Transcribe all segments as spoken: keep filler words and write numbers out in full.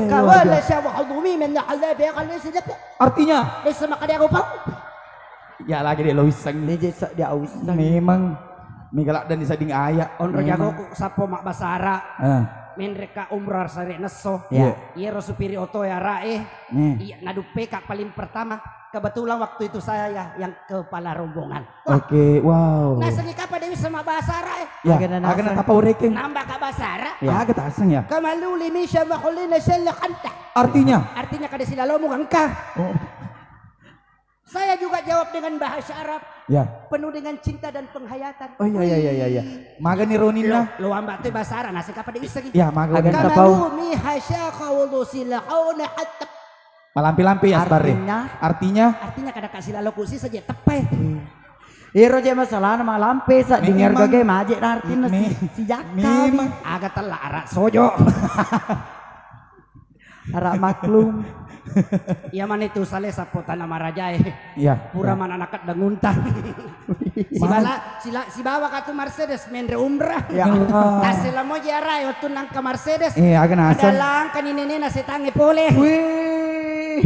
Kawala syawahudumi min Allah biya kalli sidap. Artinya? Bisa makan dia gopang. Ya lagi dia lo wiseng. Dia je sa-, dia wiseng. Memang mega laddan di sadding ayat. Onro jagoku sappo mabbasara. Ah. Menreka umrah sare nesso. Iya. Iyaro supiri oto ya rae. Iya, naduppeka paling pertama. Kebetulan waktu itu saya yang kepala rombongan. Wah. Oke, wow. Nasengi kapa Dewi sama bahasa Arab, eh? Ya, agana agana naseng. Tapa urekeng. Nambah ka bahasa Arab. Ya. Aga taseng ya. Kamaluli misha makhulina syalla kanta. Artinya? Artinya kada silalomu engka. Oh. Saya juga jawab dengan bahasa Arab. Ya. Penuh dengan cinta dan penghayatan. Oh iya iya iya iya. Iya. Magani roninna. Lo, lo ambak tu bahasa Arab, naseng kapa Dewi segi. Ya, maga. Agana tapau. Kamalumi hasya qawlu silaqauna hatta. Malampe-lampe ya, Sbar. Artinya? Artinya? Artinya kada kasi laloku sisa je teppe. Iyaro je masalahna malampe sa. Memang. Dengar gage maje na artinya si, si Jaka. Memang. Aga tella arak sojo. Arak maklum. Iya mana itu sale sappo tanah marajae. Iya. Pura mana nakat dangunta. Sibala, sila, sibawa katu Mercedes menre umrah. Ya. Tasela mo jarai waktu nangka Mercedes. Eh, aga naseng. Ada langka ni nenena setange pole. Wih.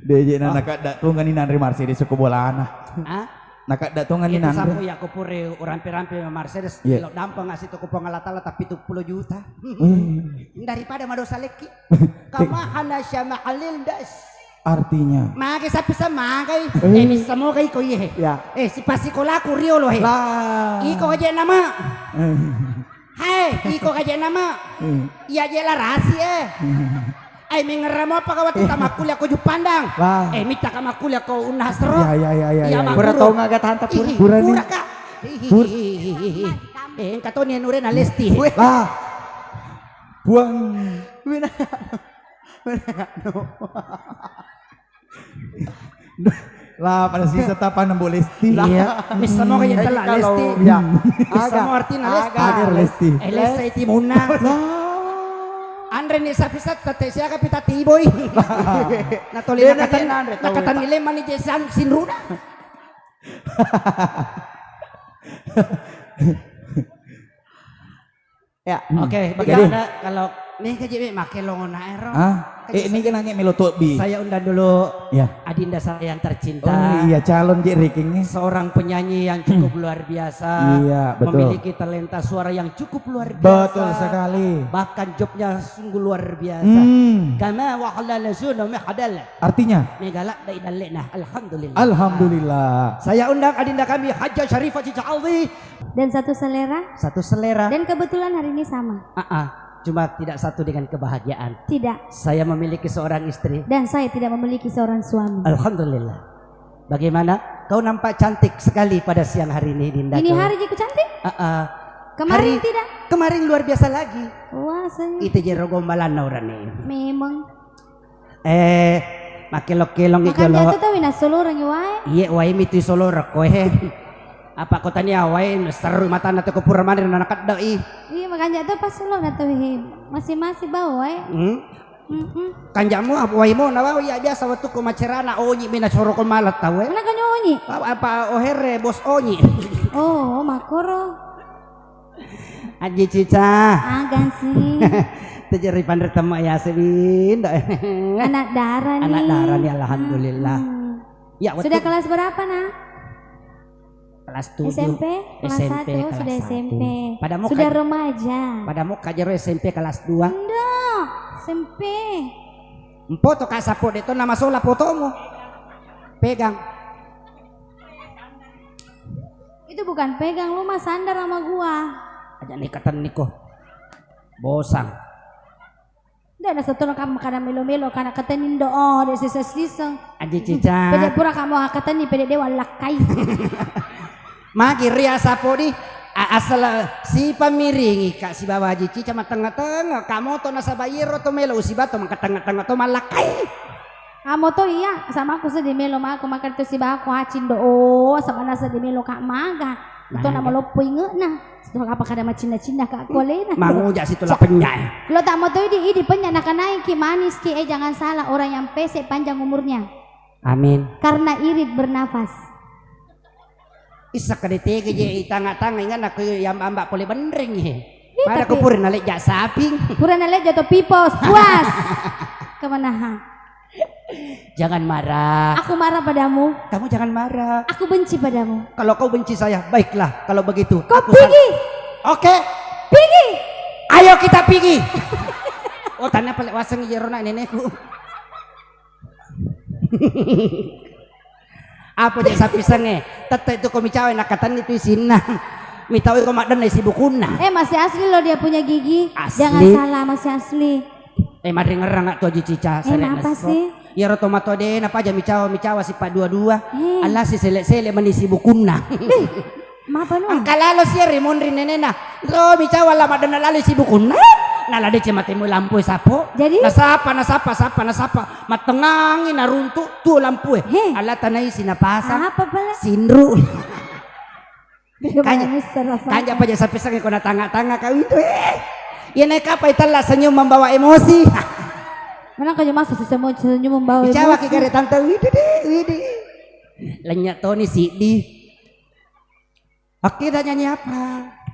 Deje na nakadda tungani nanre Mercedes ko bolana. Hah? Nakadda tungani nanre. Itu sapu ya ko pure urampe-rampe Mercedes. Iya. Lo dampeng asi toko Puang Allah Taala tapi tujuh puluh juta. Wih. Daripada madosa lekki. Kamahana syama alil das. Artinya? Mage sapi samagai. Eh. Eh, bisa mogai ko iye. Ya. Eh, si pasikolaku riolo he. Lah. Iko aja nama. Eh. Hai, iko aja nama. Eh. Iya aja lah rasi eh. Eh. Ai mengeramo apa kawati tamakkuliah ko Jupandang. Lah. Eh, minta ka makkuliah ko Unhas ro. Ya ya ya ya. Iya ya. Pura tau ngaga tanta pura. Pura ni. Pura ka. Pur- Eh, engka toni anure na Lesti. Weh. Lah. Puang. Wina. Lah, pada sisa tapa nembo Lesti. Iya. Missa mo kaya tela Lesti. Ya. Missa mo artina Lesti. Aga Lesti. Eh, Lesti timuna. Lah. Anre ni sapi sat tete siaga pita tiboi. Na tole nakatan nakatan ni lemani je sinruna. Ya. Oke, bagaimana kalau nih kaji mi make longona ero? Ah, eh ini kan nanya melo tobi. Saya undang dulu ya. Adinda saya yang tercinta. Oh iya, calon je ranking. Seorang penyanyi yang cukup luar biasa. Iya, betul. Memiliki talenta suara yang cukup luar biasa. Betul sekali. Bahkan jobnya sungguh luar biasa. Hmm. Kama wa halala zuna mihadal. Artinya? Megala dai dallena. Alhamdulillah. Alhamdulillah. Saya undang adinda kami Hajjah Syarifah Cica Aldi. Dan satu selera. Satu selera. Dan kebetulan hari ini sama. Ah, ah. Cuma tidak satu dengan kebahagiaan. Tidak. Saya memiliki seorang istri. Dan saya tidak memiliki seorang suami. Alhamdulillah. Bagaimana? Kau nampak cantik sekali pada siang hari ini, Dinda. Ini hari jiku cantik? Ah, ah. Kemarin hari tidak? Kemarin luar biasa lagi. Wah, saya. Itu jero gombalan orang nih. Memang. Eh, makkelong-kelong i jolo. Makanja tu tau ina solorengi wae. Iye, wae mi tu solorekko he. Apa ko tania wae seru matanna tu ko pura manre na nakeddo i. Iya, makanja tu pas solo na tu he. Masing-masing bau wae. Hmm? Mm-mm. Kanjamu apa wae mo na bau ya biasa waktu ko macerana onyi mi na coroko malat tau e. Mana kanyo onyi? Apa, apa ohere bos onyi? Oh, makoro. Aji Cica. Agan sih. Tejeri panre temme ya sebindo. Anak darah nih. Anak darah nih, alhamdulillah. Hmm. Ya, waktu sudah kelas berapa, Nak? Kelas tujuh. S M P? Kelas S M P, satu, kelas sudah satu. S M P. Pada mau sudah kaj-, remaja. Pada mau kajero S M P kelas dua. Ndak, S M P. Empoto ka sapo de to nama sola potomu. Pegang. Itu bukan pegang, lu mah sandar sama gua. Aja nih keten niko. Bosang. Nda na setono kam kada melo-melo kana keteni ndo, oh, de sisa-sisa. Aji Cica. Pede pura kamu keteni, pede dewa lakkai. Magi ria sapo di, a-, asal sipamiringi ka sibawa Aji Cica matengah-tengah. Kamu to nasaba iyero to melo usibato maka tengah-tengah to malakkai. Amo to iya, sama aku sedih melo mako makan tu sibawa aku acin do, oh, sama nasa di melo kak maga. Atau nama loppo ingetna. Setelah apa kada macinna-cinna kak kualena. Manguja situ lah penyak. Lo tak mau tahu di, di penyak nakanaiki manis ki, eh, jangan salah, orang yang pesek panjang umurnya. Amin. Karena irit bernafas. Issa kade tege je i tanga-tanga ingan aku yang ambak pole benreng he. Pada tapi pura nalejja saping. Pura nalejja to pipos, puas. Kemenahan. Jangan marah. Aku marah padamu. Kamu jangan marah. Aku benci padamu. Kalau kau benci saya, baiklah kalau begitu. Kau aku pigi. Oke. Pigi. Ayo kita pigi. Oh, tanya pale waseng jerona nenekku. Apa je sapisengnge? Tette tu ko micawa nakatenni tu isinna. Mitawai ko maddenna isi bukunna. Eh, masih asli loh dia punya gigi. Asli. Jangan salah, masih asli. Eh, maringerrang tu Aji Cica. Eh, serena apa sih? Iyaro to mato de napaja micawa, micawa sipa dua-dua. Eh. Allah si sele-sele meni isi bukunna. Mapa no? Engka lalo sia ri monri nenena. Ro micawa la maddenna lalo isi bukunna. Nala dece matemu lampu sapo. Jadi? Nasapa, nasapa, sapa, nasapa. Mattengangi naruntu tu lampue. He. Ala tanai sinapasang. Apa pala? Sinru. Kanya, kanya apa jasa pisang ko na tanga-tanga kau itu. Eh. Iya naik apa italla senyum membawa emosi. Mana kau masuk senyum, senyum membawa emosi. Bicara ki kare tante widi, widi. Lenya toni sidi. Oke, kita nyanyi apa?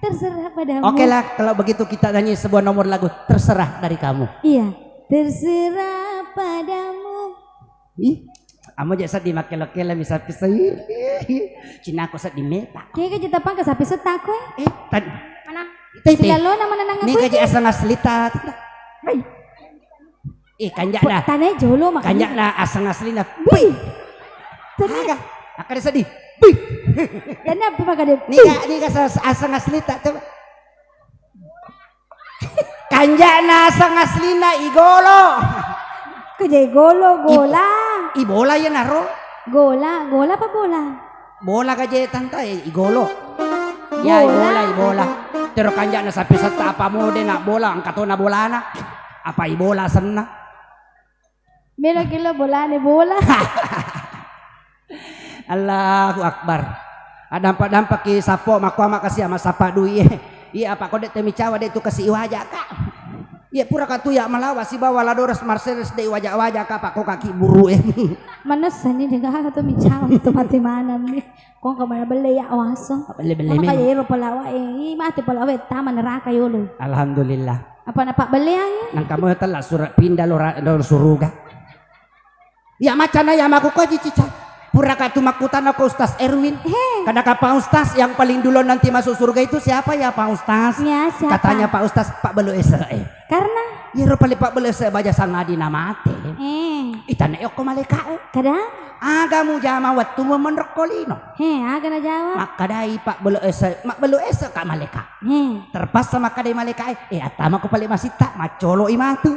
Terserah padamu. Oke lah, kalau begitu kita nyanyi sebuah nomor lagu, terserah dari kamu. Iya, terserah padamu. Ih, amo je sedih makke lokela bisa bisa. Cina aku sedih meta. Kayaknya kita pangkas habis tak kue. Eh, tadi. Mana? Tete. Silalo nama nenang aku. Ini gaji asal asli ta. Hai. Eh, kanja'na. Tane jolo makanya. Kanja'na aseng aslina. Bui. Tadi. Aga, akkada sedih. Bui. Tadi apa makanya? Niga, niga sa-, aseng aslita, coba. Kanja'na aseng aslina, igolo. Kejai golo, gola. Ibola ya naro. Gola, gola apa bola? Bola gaje tanta, eh, igolo. Ya, ibola, ibola. Tero kanja'na sapi setta apa mode na bola, engka tona bolana. Apa ibola senna? Melo kilo bolane bola. Allahu Akbar. Adampak-dampak ki sapo makkuama kasi ama sapa dui. Iya apa kode temi cawa de tu kasi iwaja ka. Iya pura katu ya malawa sibawa la Dores Mercedes de iwaja-waja ka apa ko kaki buru e. Manessa ni de gaga tu micawa tu mati manam ni. Kong ka mana belle ya waseng. Belle-belle. Maka ya ero palawa e. Ih, mati palawa e tama neraka yolo. Alhamdulillah. Apa na pabbelleang? Nang kamu telah surat pindah lo, lo suruga. Ya macana ya maku ko Aji Cica. Pura ka tu makkutana ko Ustaz Erwin. He. Kada ka Pak Ustaz yang paling dulu nanti masuk surga itu siapa ya Pak Ustaz? Ya, siapa? Katanya Pak Ustaz, Pak Belu Ese e. Karena? Iyaro pale Pak Belu Ese baja sangadi na mate. Eh. Itana okko malaika e. Kada? Aga mujama wettu menrokko lino. He, aga na jawab? Makkadai Pak Belu Ese, Mak Belu Ese ka malaika. He. Terpaksa makkadai malaika e, eh, attama ko pale masitta, maccolo i matu.